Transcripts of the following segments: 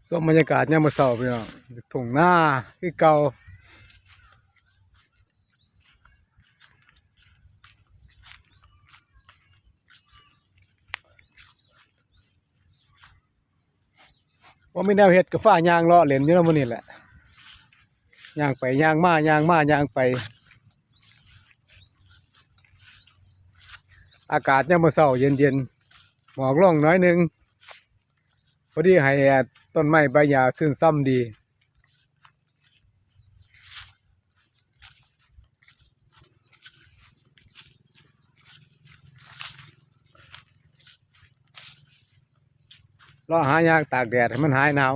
ຊົມບັນຍາກາດຍາມມື້ເຊົ້າພີ່ນ້ອງ ທົ່ງນາຄືເກົ່າ. ບໍ່ມີແນວເຮັດກໍພາຍ່າງເລາະເລ່ນຢູ່ນຳໝູ່ນີ້ແຫຼະ ຍ່າງໄປຍ່າງມາ ຍ່າງມາຍ່າງໄປ. ອາກາດຍາມມື້ເຊົ້າເຢັນໆ ໝອກລົງໜ້ອຍໜຶ່ງ ພໍດີໃຫ້ ອາ ຕົ້ນໄມ້ໃບຫຍ້າຊື່ນຊ່ຳດີ. ເລາະຫາຍ່າງຕາກແດດໃຫ້ມັນຫາຍໜາວ.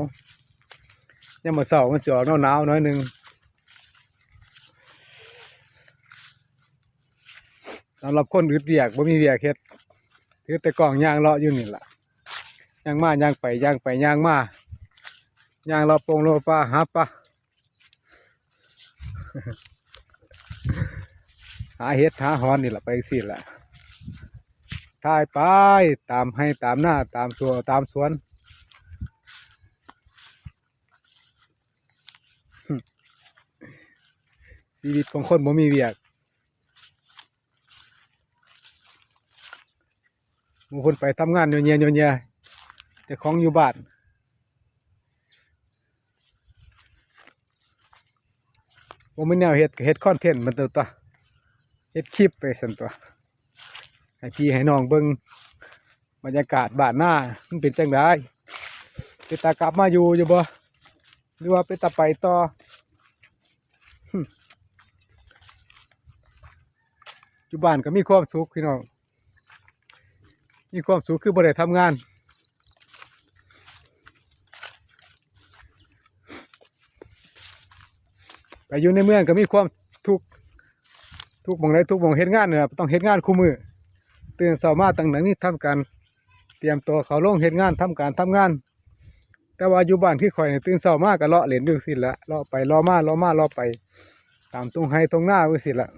ຍາມມື້ເຊົ້າມັນຊິອອກໜາວໆໜ້ອຍໜຶ່ງ. ສຳລັບຄົນອຶດວຽກ ບໍ່ມີວຽກເຮັດ ຖືແຕ່ກ້ອງຍ່າງເລາະຢູ່ນີ້ລະ ຍ່າງມາຍ່າງໄປ ຍ່າງໄປຍ່າງມາ ຍ່າງເລາະປົງເລາະປ່າ ຫາປາ ຫາເຫັດຫາຫອນນີ້ລະ ໄປຈັ່ງຊີ້ລະ ຖ່າຍໄປຕາມໄຮ່ຕາມນາ ຕາມສວນ ຕາມສວນ. ຊີວິດຂອງຄົນບໍ່ມີວຽກ ໝູ່ເພິ່ນໄປທຳງານໂຍເຍໂຍເຍ ເຈົ້າຂອງຢູ່ບ້ານ ບໍ່ມີແນວເຮັດກໍເຮັດຄອນເທັນມັນຕົວະ ເຮັດຄລິບໄປຊັ້ນຕົວະ ໃຫ້ພີ່ໃຫ້ນ້ອງເບິ່ງ ບັນຍາກາດບ້ານນາມັນເປັນຈັ່ງໃດ ເປັນຕາກັບມາຢູ່ຢູ່ບໍ່ ຫຼືວ່າເປັນຕາໄປຕໍ່? ຢູ່ບ້ານກໍມີຄວາມສຸກພີ່ນ້ອງ ມີຄວາມສຸກຄືບໍ່ໄດ້ທຳງານ. ໄປຢູ່ໃນເມືອງກໍມີຄວາມທຸກ ທຸກໝ່ອງໃດທຸກໝ່ອງ ເຮັດງານນີ້ລະ ຕ້ອງເຮັດງານຄູ່ມື້ ຕື່ນເຊົ້າມາຕັ້ງແຕ່ນີ້ ທຳການຕຽມຕົວເຂົ້າໂລງເຮັດງານ ທຳການທຳງານ. ແຕ່ວ່າຢູ່ບ້ານຄືຂ້ອຍນີ້ ຕື່ນເຊົ້າມາກໍເລາະເລ່ນຢູ່ຈັ່ງຊີ້ລະ ເລາະໄປເລາະມາ ເລາະມາເລາະໄປ ຕາມທົ່ງໄຮ່ທົ່ງນາຈັ່ງຊີ້ລະ.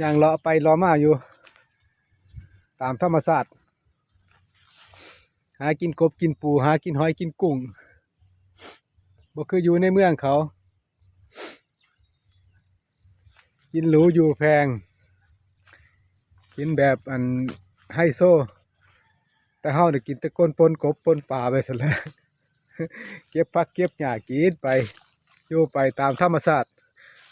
ຍ່າງເລາະໄປເລາະມາຢູ່ຕາມທຳມະຊາດ ຫາກິນກົບກິນປູ ຫາກິນຫອຍກິນກຸ້ງ ບໍ່ຄືຢູ່ໃນເມືອງເຂົາ ກິນຫຼູຢູ່ແພງ ກິນແບບອັນໄຮໂຊ ແຕ່ເຮົານີ້ກິນແຕ່ກົ້ນປົນກົບປົນປາໄປຊັ້ນແຫຼະ ເກັບຜັກເກັບຫຍ້າກິນໄປ ຢູ່ໄປຕາມທຳມະຊາດ.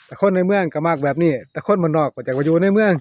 ແຕ່ຄົນໃນເມືອງກໍມັກແບບນີ້ ແຕ່ຄົນບ້ານນອກກໍຈະວ່າຢູ່ໃນເມືອງ